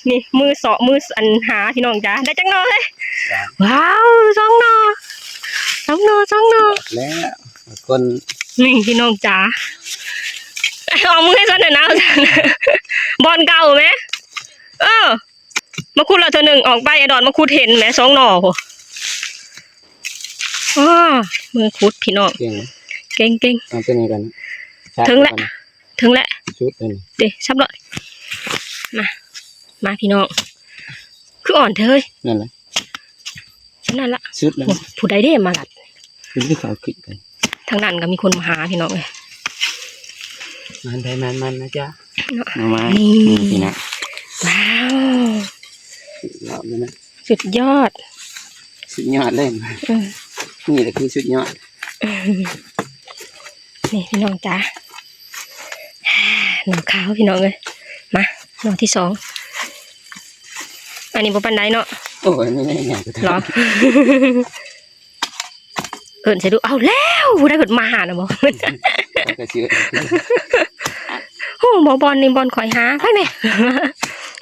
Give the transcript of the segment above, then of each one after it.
ນີ້ ມືເສາະ ມືອັນຫາ ພີ່ນ້ອງຈ໋າ. ໄດ້ຈັກໜໍ່ເຮີ້ຍ? ສາມ. ວ້າວ ສອງໜໍ່ ສອງໜໍ່ ສອງໜໍ່. ແລ້ວຄົນ ນີ້ພີ່ນ້ອງຈ໋າ ເອົາມືໃຫ້ຊັ້ນນະ ບ່ອນເກົ່າແມ. ເອີ ມາຂຸດລະເທື່ອໜຶ່ງ ອອກໄປ ໄອ້ດອນມາຂຸດເຫັນແມ ສອງໜໍ່ພຸ້ນ. ອ້າ ມືຂຸດພີ່ນ້ອງ ເກັ່ງ ເກັ່ງໆ. ເອົາຕົວນີ້ກ່ອນ ເຖິງແລ້ວ ເຖິງແລ້ວ ສຸດແລ້ວນີ້ ເດ້ ສັບໂລດ. ມາ ມາພີ່ນ້ອງ ຄືອ່ອນແທ້ເຮີ້ຍ. ນັ້ນແຫຼະ ສ່ຳນັ້ນລະ ສຸດແລ້ວ. ໂອ້ ຜູ້ໃດເດ້ມາລັດ ຄືເຂົາຄິດກັນ. ທາງນັ້ນກໍມີຄົນມາຫາພີ່ນ້ອງເອີຍ. ມັນໄປມັນມັນນະຈ໋າເນາະ. ມາ ນີ້ ນີ້ພີ່ນ້ອງ ວ້າວ ສຸດຍອດເລີຍນະ ສຸດຍອດ ສຸດຍອດເລີຍ. ອືມ ນີ້ແຫຼະຄືສຸດຍອດ. ນີ້ພີ່ນ້ອງຈ໋າ ໜໍ່ຂາວພີ່ນ້ອງເອີຍ. ມາ ໜໍ່ທີສອງ ອັນນີ້ບໍ່ປານໃດເນາະ. ໂອ້ຍ ນີ້ໃຫຍ່ກວ່າ ເອີ ເອີ້ນໃສ່ດູ. ເອົາແລ້ວ ຜູ້ໃດເພິ່ນມາຫານະບໍ່? ກໍຊິເອີ້ນ ໂອ້ ໝໍບອນນີ້ ບອນຂ້ອຍຫາ ໄປແມ່.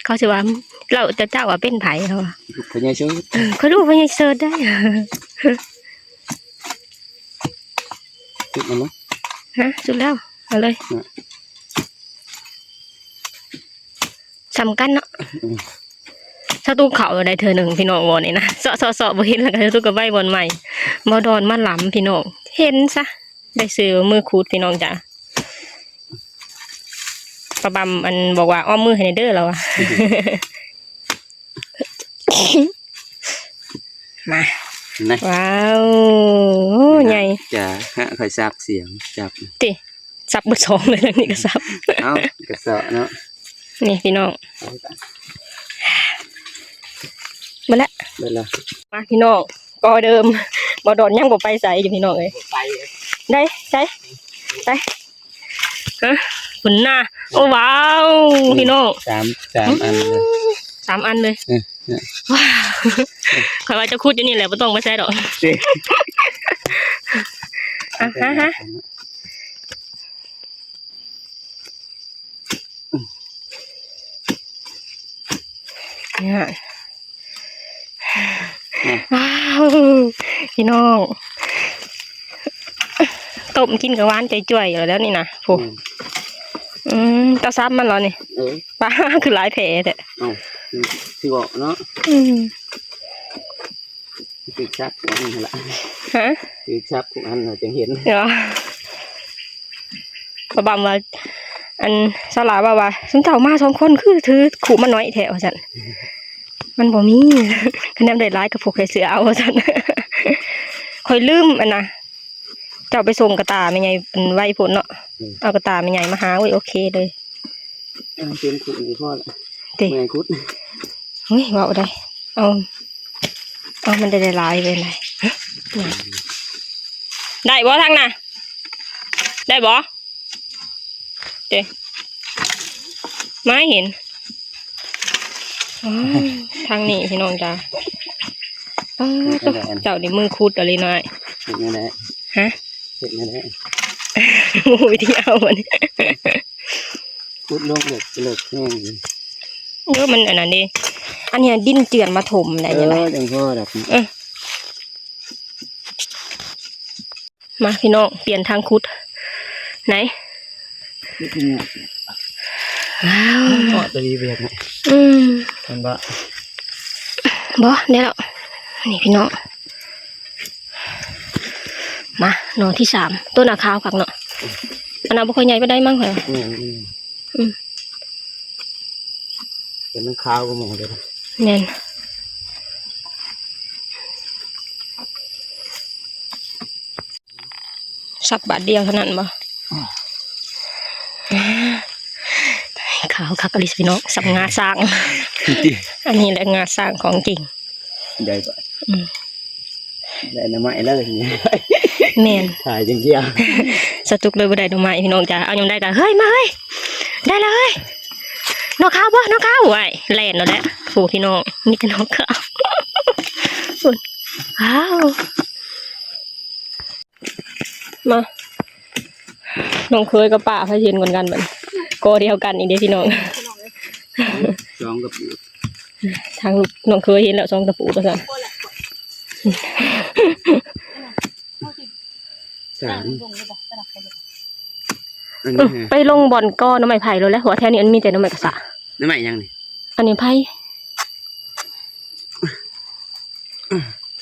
ເຂົາຊິວ່າ ລາວ ເຈົ້າ ເຈົ້າວ່າເປັນໃຜ ເຂົາວ່າ ລູກພໍ່ໃຫຍ່ເສີດ. ເອີ ຂ້ອຍລູກພໍ່ໃຫຍ່ເສີດໄດ໋. ສຸດແລ້ວບໍ່? ຮະ ສຸດແລ້ວ ເອົາເລີຍ ນະ ສ່ຳກັນເນາະ. ອືມ ສະຕຸກເຂົ້າໄດ້ເທື່ອໜຶ່ງພີ່ນ້ອງ ບ່ອນນີ້ນະ ເຊາະໆໆ ບໍ່ເຫັນ ແລ້ວກໍສະຕຸກກໍໄວ້ບ່ອນໃໝ່. ບໍ່ດອນມາລຳພີ່ນ້ອງ ເຫັນຊະ ໄດ້ຊື່ວ່າມືຂຸດພີ່ນ້ອງຈ໋າ. ປາບຳ ອັນ ບອກວ່າອ້ອມມືໃຫ້ແດ່ເດີ ລາວວ່າ. ມາ ນະ ວ້າວ ໂອ້ ໃຫຍ່ ຈ໋າ ຫາຂ້ອຍສັບສຽງຈັບ ຕິ ສັບເບິດສອງເລີຍ ນີ້ກໍສັບ. ເອົ້າ ກະເຊາະເນາະ ນີ້ພີ່ນ້ອງ ເບິດແລ້ວ ເບິດແລ້ວ. ມາພີ່ນ້ອງ ກໍເດີມ ບໍ່ດອນຍັງບໍ່ໄປໃສຢູ່ພີ່ນ້ອງເອີຍ. ໄປ ໄດ້ ໄດ້ ໄດ້ ຮະ ພຸ້ນນະ. ໂອ້ ວ້າວ ນີ້ ພີ່ນ້ອງ ສາມ ສາມອັນເລີຍ ສາມອັນເລີຍ. ເອີ ວ້າວ ຂ້ອຍວ່າຈະຂຸດຢູ່ນີ້ແຫຼະ ບໍ່ຕ້ອງໄປໃສດອກ ຕິ ອະ ຮະ ຮະ. ນີ້ ອືມ ວ້າວ ພີ່ນ້ອງ ຕົ້ມກິນກໍຫວານຈ່ວຍໆ ແລ້ວນີ້ນະ ໂອ້ ອືມ ອືມ ເຈົ້າສັບມັນເຫລອນີ້? ເອີ ປ້າ ຄືຫຼາຍແຜແທ້. ເອົ້າ ຄືອອກເນາະ ອືມ. ຖືກສັບພວກນັ້ນຫັ້ນລະ ຮະ ຖືກສັບພວກນັ້ນລະຈຶ່ງເຫັນ ເນາະ. ປາບຳວ່າ ອັນ ສາວຫຼ້າເວົ້າວ່າ ຊຸມເຈົ້າມາສອງຄົນຄືຖືຂຸມາໜ້ອຍແທ້ ວ່າຊັ້ນ. ມັນບໍ່ມີ ຄັນຍາມໄດ້ຫຼາຍກໍພວກໃສ່ເສື້ອເອົາ ວ່າຊັ້ນ. ຂ້ອຍລືມ ອັນນະ ເຈົ້າໄປສົ່ງກະຕ່າແມ່ໃຫຍ່ ອັນ ໄວໂພດເນາະ ອືມ ເອົາກະຕ່າແມ່ໃຫຍ່ມາຫາ. ໂອ້ຍ ໂອເຄເລີຍ ເອົາເຕັມຂຸດນີ້ພໍລະ ຕິ ເມື່ອຍຂຸດ. ໂອ້ຍ ເວົ້າໄດ້ ເອົາ ເອົາ ມັນໄດ້ຫຼາຍເວີຍນະ. ໄດ້ບໍ່ທາງນະ? ໄດ້ບໍ່? ເດ້ ມາໃຫ້ເຫັນ. ອ້າ ທາງນີ້ພີ່ນ້ອງຈ້າ. ປ້າ ເຮັດແນວໃດ ໂຕ ອັນ ເຈົ້ານີ້ມືຂຸດອີ່ຫຼີນ້ອຍ. ເຮັດແນວໃດ? ຮະ? ເຮັດແນວໃດ? ໂອ້ຍ ທີ່ເອົາມັນ ຂຸດລົງເລິກ ເລິກແຮງ. ເອີ ມັນອັນນັ້ນເດ້ ອັນນີ້ດິນເຈື່ອນມາຖົມໄດ້. ເອີ ຈັ່ງພໍດອກ. ເອີ ມາພີ່ນ້ອງ ປ່ຽນທາງຂຸດ ໄຫນ ນີ້ຄືເງາະ ວ້າວ ເງາະຕົວນີ້ເປັນຫຍັງ? ອືມ ມັນບໍ່ ບໍ່ ແນ່ແລ້ວ ນີ້ພີ່ນ້ອງ. ມາ ໜໍ່ທີສາມ ໂຕໜ້າຂາວຄັກເນາະ. ອັນນັ້ນບໍ່ຄ່ອຍໃຫຍ່ປານໃດມັ້ງຂ້ອຍວ່າ. ແມ່ນ ອືມ ແຕ່ມັນຂາວກວ່າໝູ່ເດ້. ແມ່ນ ສັບບາດດຽວເທົ່ານັ້ນບໍ່? ຂາວຄັກອີ່ຫຼີພີ່ນ້ອງ ສ່ຳງາຊ້າງ. ອັນນີ້ແຫຼະງາຊ້າງຂອງຈິງ. ໃຫຍ່ກວ່າ ອືມ ໄດ້ໜໍ່ໄມ້ເລີຍ. ແມ່ນ ຖ່າຍຢ່າງດຽວ ສະຕຸກເລີຍບໍ່ໄດ້ໜໍ່ໄມ້ພີ່ນ້ອງຈ້າ. ເອົາຫຍັງໄດ້ກໍ ເຮີ້ຍ ມາເຮີ້ຍ ໄດ້ແລ້ວເຮີ້ຍ. ໜໍ່ຂາວບໍ່? ໜໍ່ຂາວ ໂອ້ຍ ແລ່ນເອົາແຫຼະ. ໂອ້ ພີ່ນ້ອງ ມີແຕ່ໜໍ່ຂາວ. ພຸ້ນ ວ້າວ ມາ ນ້ອງເຂີຍກັບປ້າ ໃຜຊິເຫັນກ່ອນກັນບັດນີ້. ກໍດຽວກັນອີກເດ້ພີ່ນ້ອງ. ສອງກະປຸ. ທາງລູກນ້ອງເຄີຍເຫັນແລ້ວ ສອງຕະປູວ່າຊັ້ນ. ສາມ. ອັນນີ້ ໄປລົງບ່ອນກໍໜໍ່ໄມ້ໄຜ່ໂລດແຫຼະ ເພາະວ່າແຖວນີ້ມັນມີແຕ່ໜໍ່ໄມ້ກະສະ. ໜໍ່ໄມ້ຫຍັງນີ້? ອັນນີ້ໄຜ່.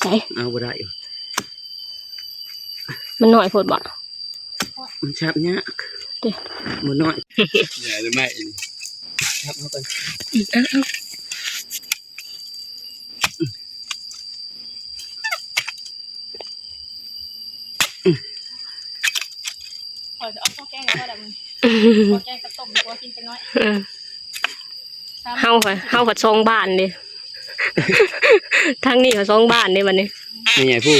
ໃສ? ເອົາບໍ່ໄດ້ ມັນນ້ອຍໂພດບໍ? ມັນສັບຍາກ ຕິ ມັນນ້ອຍ. ແມ່ນໄມ້ນີ້ ສັບເອົາກ່ອນ. ອືມ ເອົາ ເອົາ. ຂ້ອຍຊິເອົາເຂົ້າແກງແລ້ວບໍ່ລະມື້ນີ້ ເຂົ້າແກງກັບຕົ້ມດີກວ່າ ກິນຈັກໜ້ອຍ. ເອີ ເຮົາ ເຮົາພັດສອງບ້ານເດ້ ທາງນີ້ພັດສອງບ້ານເດ້ບັດນີ້. ແມ່ໃຫຍ່ຜູ້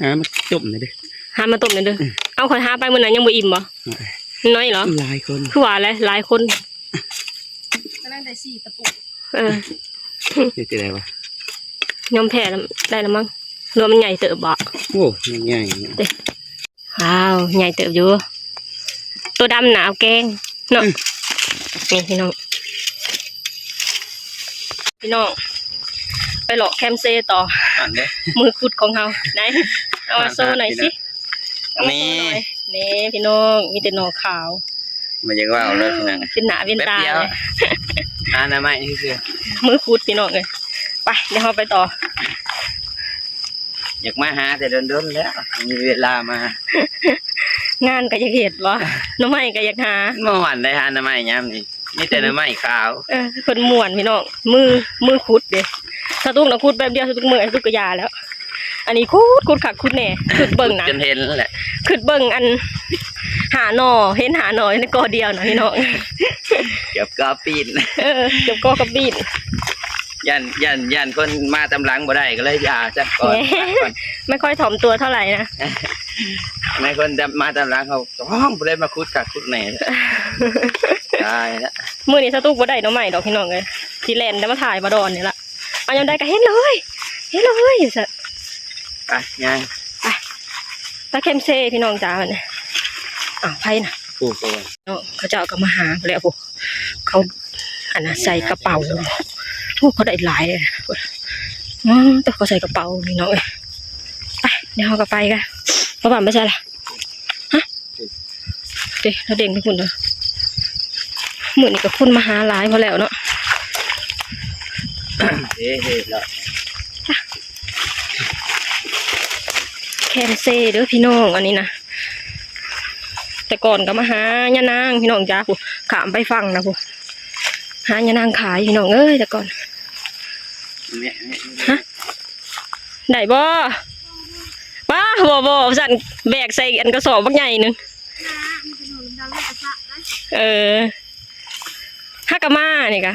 ຫາມາຕົ້ມໜ່ອຍເດີ້ ຫາມາຕົ້ມໜ່ອຍເດີ້. ເອີ ເອົາ ຂ້ອຍຫາໄປມື້ນັ້ນຍັງບໍ່ອີ່ມບໍ? ອືມ ນ້ອຍເນາະ ຫຼາຍຄົນ ຄືວ່າແຫຼະ ຫຼາຍຄົນ. ກຳລັງໄດ້ສີ່ຕະປູ. ເອີ ເຮັດຈັ່ງໃດວະ ຍອມແພ້ລະ ໄດ້ລະມັງ ຫຼືວ່າມັນໃຫຍ່ເຕີບບໍ? ໂອ້ ໃຫຍ່ ເດ້. ວ້າວ ໃຫຍ່ເຕີບຢູ່ ໂຕດຳໜ້າເອົາແກງເນາະ. ອືມ ນີ້ພີ່ນ້ອງ ພີ່ນ້ອງ ໄປເລາະແຄມເຊຕໍ່ ອັນເດ້ ມືຂຸດຂອງເຮົາ ໄດ້ ເອົາມາໂຊໜ່ອຍຊິ ເອົາມາໂຊໜ່ອຍ. ນີ້ ນີ້ພີ່ນ້ອງ ມີແຕ່ໜໍ່ຂາວ ບໍ່ຢາກເວົ້າເລີຍພີ່ນ້ອງ ເປັນໜ້າເປັນຕາເລີຍ. ຫາໜໍ່ໄມ້ຊື່ໆ ມືຂຸດພີ່ນ້ອງເອີຍ. ໄປ ດຽວເຮົາໄປຕໍ່. ຢາກມາຫາແຕ່ດົນໆແລ້ວ ມີເວລາມາ ງານກໍຢາກເຮັດບໍ່ ໜໍ່ໄມ້ກໍຢາກຫາ. ມ່ວນໄດ໋ຫາໜໍ່ໄມ້ຍາມນີ້ ມີແຕ່ໜໍ່ໄມ້ຂາວ. ເອີ ເພິ່ນມ່ວນພີ່ນ້ອງ ມື ມືຂຸດເດ້. ສາວຕຸກນະຂຸດແປັບດຽວ ສາວຕຸກເມື່ອຍ ສາວຕຸກກໍຢ່າແລ້ວ. ອັນນີ້ຂຸດ ຂຸດຄັກຂຸດແນ່ ຄຶດເບິ່ງນະ ຈົນເຫັນແຫຼະ ຄຶດເບິ່ງອັນ ຫ້າໜໍ່ ເຫັນຫ້າໜໍ່ໃນກໍດຽວນະພີ່ນ້ອງ ເກືອບກໍປີ້ນ. ເອີ ເກືອບກໍກັບປີ້ນ. ຢ້ານ ຢ້ານ ຢ້ານຄົນມາຕາມຫຼັງບໍ່ໄດ້ ກໍເລີຍຢ່າຊະກ່ອນ ແມ່ນ ໄມ່ຄ່ອຍຖ່ອມຕົວເທົ່າໃດນະ ແມ່ນຄົນມາຕາມຫຼັງເຮົາ ຕ້ອງຜູ້ໃດມາຂຸດຄັກຂຸດແນ່ ຕາຍລະ. ມື້ນີ້ສາວຕຸກບໍ່ໄດ້ໜໍ່ໄມ້ດອກພີ່ນ້ອງເອີຍ ຊິແລ່ນແຕ່ມາຖ່າຍມາດອນນີ້ລະ. ເອົາຍາມໃດກໍເຫັນເລີຍ ເຫັນເລີຍ ວ່າຊັ້ນ. ໄປຍ່າງ ໄປ ໄປແຄມເຊພີ່ນ້ອງຈ້າ. ບັດນີ້ ອ້າວ ໃຜນະ? ຜູ້ ເນາະ ເຂົາເຈົ້າກໍມາຫາພຸ້ນແຫຼະ ຜູ້ ເຂົາ ອັນນ່າ ໃສ່ກະເປົາ. ໂອ້ ເຂົາໄດ້ຫຼາຍເດ້ ອືມ ແຕ່ເຂົາໃສ່ກະເປົານີ້ນ້ອງເອີຍ. ໄປ ດຽວເຮົາກໍໄປກະ ປະບຳໄປໃສລະ? ຮະ ເດ້ ລາວເດ້ງໄປພຸ້ນເດີ. ມື້ນີ້ກໍຄົນມາຫາຫຼາຍພໍແລ້ວເນາະ ເດ້ ເດ້ ແຄມເຊເດີພີ່ນ້ອງ ອັນນີ້ນະ. ແຕ່ກ່ອນກໍມາຫາຍານາງພີ່ນ້ອງຈ້າ ຜູ້ ຂ້າມໄປຝັ່ງນະ ຜູ້ ຫາຍານາງຂາຍພີ່ນ້ອງເອີຍ ແຕ່ກ່ອນ. ຮະ ໄດ້ບໍ່? ປ້າ ບໍ່ ບໍ່ ວ່າຊັ້ນ ແບກໃສ່ອັນກະສອບບັກໃຫຍ່ໜຶ່ງ. ເອີ ຫາກະມານີ້ກະ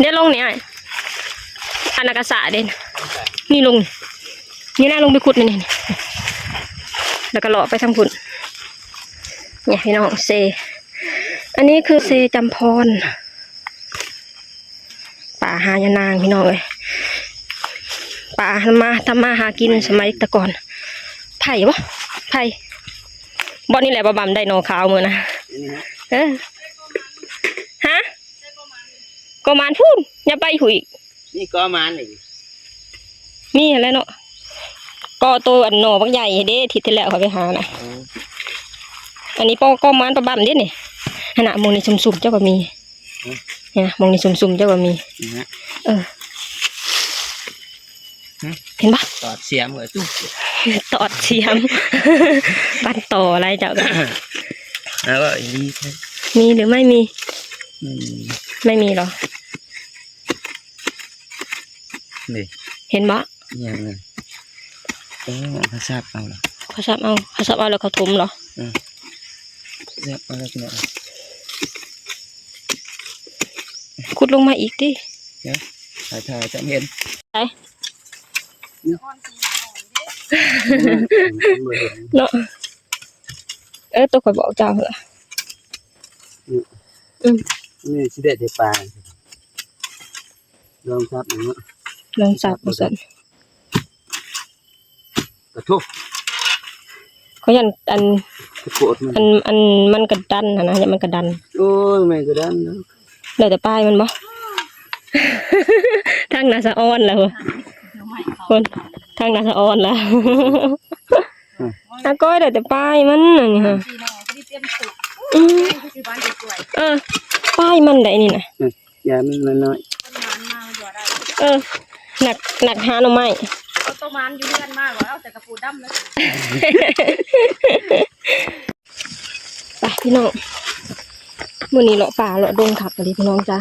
ດຽວລົງນີ້ອ້າຍ ອັນນະກະສະເດ້ ນີ້ລົງ ນີ້ນະ ລົງໄປຂຸດນີ້ ນີ້ ແລ້ວກໍເລາະໄປທາງພຸ້ນ. ນີ້ພີ່ນ້ອງ ເຊ ອັນນີ້ຄືເຊຈຳພອນ ປ່າຫາຍານາງພີ່ນ້ອງເອີຍ. ປ່າທຳມາ ທຳມາຫາກິນສະໄໝແຕ່ກ່ອນ. ໄຜ່ບໍ່? ໄຜ່ ບ່ອນນີ້ແຫຼະ ປະບຳໄດ້ໜໍ່ຂາວມື້ນະ. ເອີ ຮະ ກໍມານພຸ້ນ ຢ່າໄປພຸ້ນອີກ. ນີ້ກໍມານອີກ ມີຫັ້ນແຫຼະເນາະ ກໍໂຕອັນໜໍ່ບັກໃຫຍ່ເດ້ ທິດທີ່ແລ້ວເຂົາໄປຫານະ. ເອີ ອັນນີ້ປອກອມມານປະບຳເດ້ນີ້ ຫັ້ນນະ ໝ່ອງນີ້ຊຸ່ມໆ ເຈົ້າກໍມີ. ຮະ ເຫັນນະ ໝ່ອງນີ້ຊຸ່ມໆ ເຈົ້າກໍມີ. ນີ້ນະ ເອີ ຮະ ເຫັນບໍ່? ຕອດສຽມເອີຍ ຕອດສຽມ ປັນຕໍ່ອະໄລເຈົ້າກໍ ເອົາອີ່ຫຼີ ມີຫຼືໄມ່ມີ? ອືມ ໄມ່ມີເນາະ. ນີ້ ເຫັນບໍ່? ອີຫຍັງນີ້? ໂອ້ ເຂົາສັບເອົາລະ ເຂົາສັບເອົາ ເຂົາສັບເອົາແລ້ວເຂົາຖົມເນາະ. ອືມ ສັບເອົາແລ້ວພີ່ນ້ອງ ຂຸດລົງມາອີກຕິ. ດຽວ ຖ່າຍ ຖ່າຍ ຈະເຫັນ ໄປ ເນາະ. ເອີ ໂຕຂ້ອຍບອກເຈົ້າຫັ້ນລະ. ອືມ ອືມ ນີ້ຊິໄດ້ແຕ່ປາ ລອງສັບເນາະ ລອງສັບວ່າຊັ້ນ. ກະທົບ ຂ້ອຍຢ້ານອັນ ໂພດມັນ ອັນ ອັນມັນກະດັນຫັ້ນນະ ຢ້ານມັນກະດັນ. ໂອ້ຍ ແມ່ນກະດັນເນາະ. ໄດ້ແຕ່ປາຍມັນບໍ? ທາງໜ້າສະອອນລະພຸ້ນ ທາງໜ້າສະອອນລະ. ອືມ ອາກ້ອຍໄດ້ແຕ່ປາຍມັນອັນນີ້ຫະ. ອືມ ເອີ ປາຍມັນໄດ໋ນີ້ນະ. ອືມ ຢ່າມັນນ້ອຍໆ. ເອີ ນັກ ນັກຫາໜໍ່ໄມ້ ເອົາໂຕມານຢູ່ເຮືອນມາ ເອົາແຕ່ກະປູດຳເລີຍ. ໄປພີ່ນ້ອງ ມື້ນີ້ເລາະປ່າເລາະດົງຄັກອີ່ຫຼີພີ່ນ້ອງຈ້າ.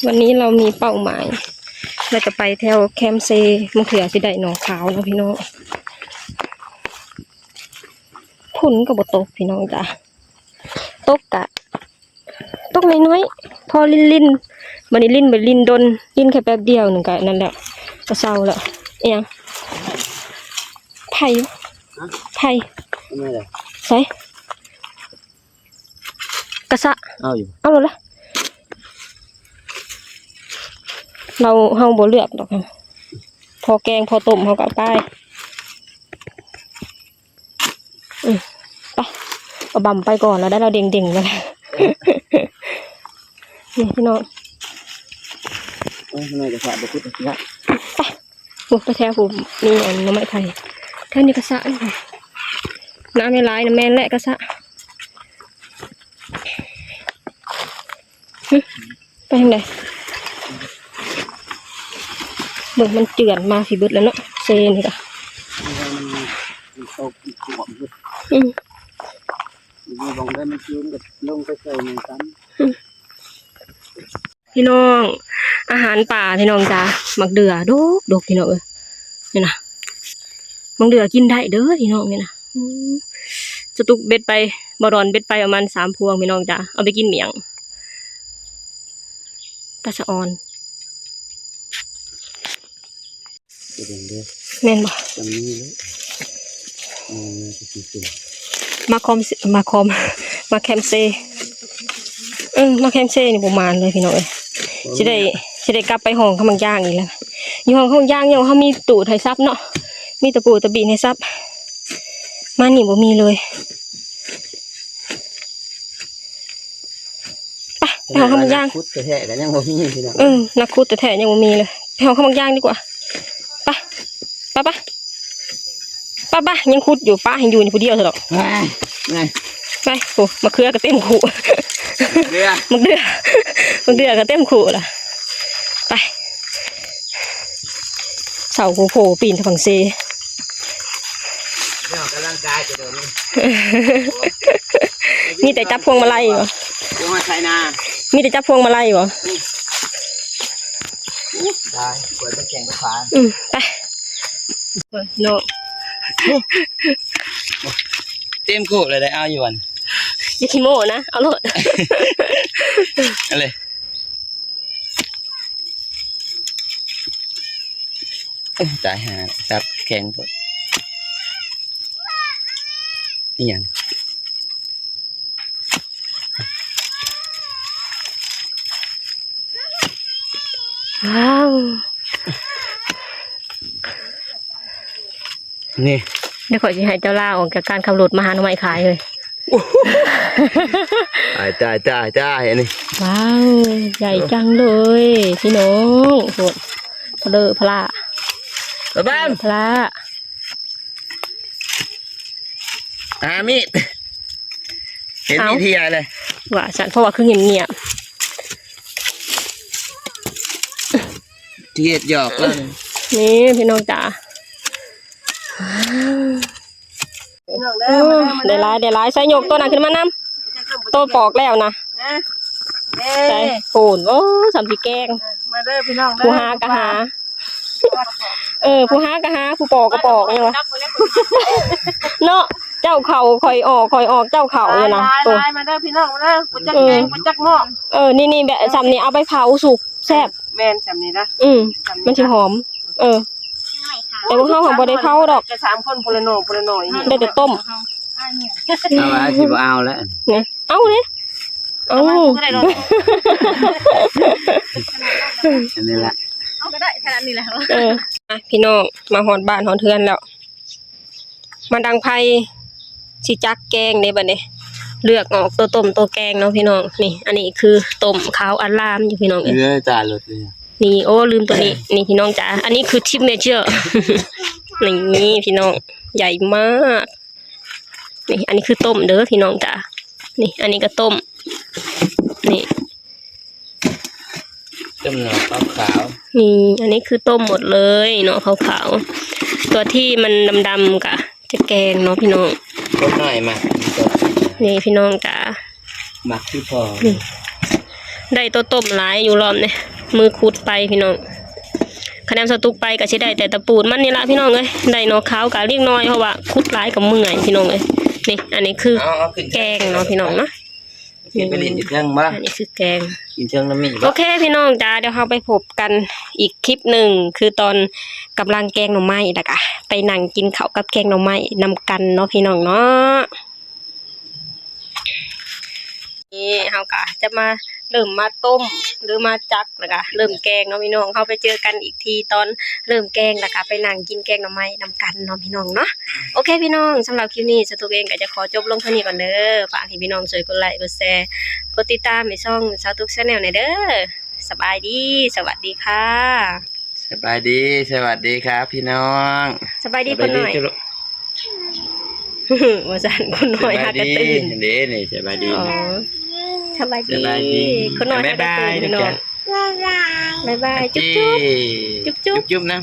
ວັນນີ້ເຮົາມີເປົ້າໝາຍ ເຮົາຈະໄປແຖວແຄມເຊ ບາງເທື່ອຊິໄດ້ໜໍ່ຂາວເນາະພີ່ນ້ອງ. ຝົນກໍບໍ່ຕົກພີ່ນ້ອງຈ້າ ຕົກກະຕົກນ້ອຍໆ ພໍລິນໆ. ບັດນີ້ລິນ ບັດລິນດົນ ລິນແຄ່ແປັບດຽວໜຶ່ງກະນັ້ນແຫຼະ ກະເຊົາແລ້ວ. ອີຫຍັງ? ໄຜ່ ຮະ? ໄຜ່ ເອົາມາເລີຍ ໃສ? ກະສະ ເອົາຢູ່ ເອົາໂລດລະ. ເຮົາ ເຮົາບໍ່ເລືອກດອກ ພໍແກງພໍຕົ້ມເຮົາກະເອົາໄປ. ອືມ ໄປ ເອົາບຳໄປກ່ອນລະໄດ້ ລາວເດັ່ງໆ ລະ. ນີ້ພີ່ນ້ອງ ໂອ້ຍ ນ້ອຍກະສະບໍ່ຂຸດລະ. ໄປ ໂອ້ ໄປແຖວພຸ້ນ ມີອັນໜໍ່ໄມ້ໄຜ່ ແຖວນີ້ກະສະ ນ້ຳຫຼາຍໆ ນະ ແມ່ນແຫຼະກະສະ. ຫຶ ໄປທາງໃດ? ເບິ່ງມັນເຈື່ອນມາພີ້ເບິດແລ້ວເນາະ ເຊນີ້ກະ. ອືມ ຢູ່ບ່ອນໃດມັນຊື້ມັນກະລົງໄປໃສ່ນຳກັນ. ອືມ ພີ່ນ້ອງ ອາຫານປ່າພີ່ນ້ອງຈ້າ ໝາກເດື່ອດົກໆ ພີ່ນ້ອງເອີຍ. ນີ້ນະ ໝາກເດື່ອກິນໄດ້ເດີພີ່ນ້ອງ ນີ້ນະ. ອືມ ສະຕຸກເບັດໄປ ບໍ່ດອນເບັດໄປປະມານສາມພວງພີ່ນ້ອງຈ້າ ເອົາໄປກິນໝ້ຽງ ຕາສະອອນ. ແມ່ນບໍ່? ຈຳນີ້ເລີຍ ເອີ ມາຄອມ ມາຄອມ ມາແຄມເຊ. ເອີ ມາແຄມເຊນີ້ບໍ່ໝານເລີຍພີ່ນ້ອງເອີຍ. ຊິໄດ້ ຊິໄດ້ກັບໄປຫ້ອງຄຳບາງຢ່າງອີກແລ້ວ. ຢູ່ຫ້ອງຄຳບາງຢ່າງຍັງເຮົາມີຕູ້ໄຖຊັບເນາະ ມີຕະປູຕະບີໄຖຊັບ ມານີ້ບໍ່ມີເລີຍ. ໄປ ໄປຫາຄຳບາງຢ່າງ. ນັກຂຸດແທ້ໆກະຍັງບໍ່ມີພີ່ນ້ອງ. ເອີ ນັກຂຸດແທ້ໆຍັງບໍ່ມີເລີຍ. ໄປຫາຄຳບາງຢ່າງດີກວ່າ. ໄປ ໄປ ໄປ ໄປ ຍັງຂຸດຢູ່ ປະໃຫ້ຢູ່ນີ້ຜູ້ດຽວຊະດອກ. ໄປ ໄປ ໄປ ໂອ້ ມະເຂືອກະເຕັມຄຸ ເດືອ ມະເດືອ ມະເດືອກະເຕັມຄຸລະ. ໄປ ເສົາໂພໆ ປີນທາງຝັ່ງເຊ. ອອກກຳລັງກາຍຈະໂດນ ມີແຕ່ຈັບພວງມາໄລບໍ? ພວງມາໄຊນາ ມີແຕ່ຈັບພວງມາໄລບໍ? ຕາຍ ກວຍໄປແຂ່ງໄປຂາ. ອືມ ໄປ ເນາະ ເຕັມໂຄກເລີຍ ໄດ້ເອົາຢູ່ຫັ້ນ. ຢ່າຂີ້ໂມ້ນະ ເອົາໂລດ ເອົາເລີຍ. ໂອ້ຍ ຕາຍຫ່າ ສັບແຂງໂພດ. ອີຫຍັງ? ວ້າວ ນີ້ ດຽວຂ້ອຍຊິໃຫ້ເຈົ້າລາອອກຈາກການຂັບລົດມາຫາໜໍ່ໄມ້ຂາຍເລີຍ. ຕາຍ ຕາຍ ຕາຍ ຕາຍ ອັນນີ້ ວ້າວ ໃຫຍ່ຈັງເລີຍພີ່ນ້ອງ. ໂພດ ພະເລີພະລາ ບະບາມ ພະລາ ຫາມີດ ເຫັນມີດເຮັດຫຍັງເລີຍ ວ່າຊັ້ນ ເພາະວ່າຄືງຽບໆ. ຊິເຮັດຫຍອກລາວນີ້ ນີ້ພີ່ນ້ອງຈ້າ. ພີ່ນ້ອງເດີ ໂອ້ ມາເດີ ໄດ້ຫຼາຍ ໄດ້ຫຼາຍ. ໃສ່ ຍົກໂຕນັ້ນຂຶ້ນມານຳ ໂຕປອກແລ້ວນະ. ເອີ ໃສ່ ໂອ້ ໂອ້ ສ່ຳຊິແກງ. ເອີ ມາເດີພີ່ນ້ອງເດີ ຜູ້ຫາກະຫາ ເອີ ຜູ້ຫາກະຫາ ຜູ້ປອກກະປອກ ເນາະ. ເຈົ້າເຂົ້າຂ້ອຍອອກ ຂ້ອຍອອກເຈົ້າເຂົ້າຢູ່ນະ. ຫຼາຍໆ ມາເດີພີ່ນ້ອງເດີ ບໍ່ຈັກແກງ ບໍ່ຈັກໝໍ້. ເອີ ນີ້ໆ ແບບສ່ຳນີ້ເອົາໄປເຜົາສຸກແຊບ. ແມ່ນ ສ່ຳນີ້ນະ. ອືມ ມັນຊິຫອມ. ເອີ ແຕ່ພວກເຮົາຫາບໍ່ໄດ້ເຜົາດອກ ແຕ່ສາມຄົນ ຜູ້ລະໜໍ່ ຜູ້ລະໜໍ່ ໄດ້ແຕ່ຕົ້ມ. ເອົາວ່າຊິບໍ່ເອົາແລ້ວ ເອົາເດ້ ເອົາ ເອົາ ອັນນີ້ລະ ເອົາກະໄດ້ຂະໜາດນີ້ແຫຼະ. ເອີ. ອ່ະ ພີ່ນ້ອງ ມາຮອດບ້ານຮອດເຮືອນແລ້ວ ມາດັງໄຟ ຊິຈັກແກງເດ້ບັດນີ້ ເລືອກອອກໂຕຕົ້ມໂຕແກງເນາະພີ່ນ້ອງ. ນີ້ ອັນນີ້ຄືຕົ້ມຂາວອາລາມຢູ່ພີ່ນ້ອງເອີຍ. ເອີ ຈານລົດນີ້ ນີ້ ໂອ້ ລືມໂຕນີ້ ນີ້ພີ່ນ້ອງຈ໋າ ອັນນີ້ຄືທິບເມເຈີ ນີ້ພີ່ນ້ອງ ໃຫຍ່ມາກ. ນີ້ ອັນນີ້ຄືຕົ້ມເດີພີ່ນ້ອງຈ໋າ ນີ້ ອັນນີ້ກໍຕົ້ມ ນີ້ ຕົ້ມໜໍ່ຂາວໆ ນີ້ ອັນນີ້ຄືຕົ້ມໝົດເລີຍເນາະ ຂາວໆ ຕົວທີ່ມັນດຳໆ ກະຈະແກງເນາະພີ່ນ້ອງ. ຄົນໜ້ອຍມັກ ນີ້ພີ່ນ້ອງຈ໋າ ມັກຄືພໍ ນີ້ ໄດ້ໂຕຕົ້ມຫຼາຍຢູ່ລອບນີ້ ມືຂຸດໄປພີ່ນ້ອງ. ຄະແນນສະຕຸກໄປກໍຊິໄດ້ແຕ່ຕະປູດມັນນີ້ລະພີ່ນ້ອງເອີຍ. ໄດ້ໜໍ່ຂາວກະເລັກນ້ອຍ ເພາະວ່າຂຸດຫຼາຍກໍເມື່ອຍພີ່ນ້ອງເອີຍ. ນີ້ ອັນນີ້ຄື ເອົາ ເອົາຂຶ້ນ ແກງເນາະພີ່ນ້ອງເນາະ. ຂຶ້ນໄປຫຼິ້ນຢູ່ເທິງບໍ່? ອັນນີ້ຄືແກງ ກິນເທິງນຳມີບໍ່? ໂອເຄພີ່ນ້ອງຈ໋າ ດຽວເຮົາໄປພົບກັນອີກຄລິບໜຶ່ງ ຄືຕອນກຳລັງແກງໜໍ່ໄມ້ ແລ້ວກະໄປນັ່ງກິນເຂົ້າກັບແກງໜໍ່ໄມ້ນຳກັນເນາະພີ່ນ້ອງເນາະ. ນີ້ເຮົາກະຈະມາເລີ່ມມາຕົ້ມ ຫຼືມາຈັກ ແລ້ວກະເລີ່ມແກງເນາະພີ່ນ້ອງ. ເຮົາໄປເຈີກັນອີກທີຕອນເລີ່ມແກງ ແລ້ວກະໄປນັ່ງກິນແກງໜໍ່ໄມ້ນຳກັນເນາະພີ່ນ້ອງເນາະ. ໂອເຄພີ່ນ້ອງ ສຳລັບຄລິບນີ້ ສາຕຸກເອງກໍຈະຂໍຈົບລົງເທົ່ານີ້ກ່ອນເດີ. ຝາກໃຫ້ພີ່ນ້ອງຊ່ວຍກົດໄລ ກົດແຊ ກົດຕິດຕາມໃຫ້ຊ່ອງສາຕຸກ Channel ແດ່ເດີ. ສະບາຍດີ ສະຫວັດດີຄ່ະ. ສະບາຍດີ ສະຫວັດດີຄັບພີ່ນ້ອງ. ສະບາຍດີຄົນນ້ອຍ ສະບາຍດີ ວ່າຊັ້ນ ຄົນນ້ອຍຫາກະຕື່ນເດ້ນີ້. ສະບາຍດີ ອໍ ສະບາຍດີ ສະບາຍດີ ຄົນນ້ອຍຫາກະຕື່ນພີ່ນ້ອງ. ບາຍບາຍ ບາຍບາຍ ຈຸບຈຸບ ຈຸບຈຸບ ຈຸບຈຸບນະ.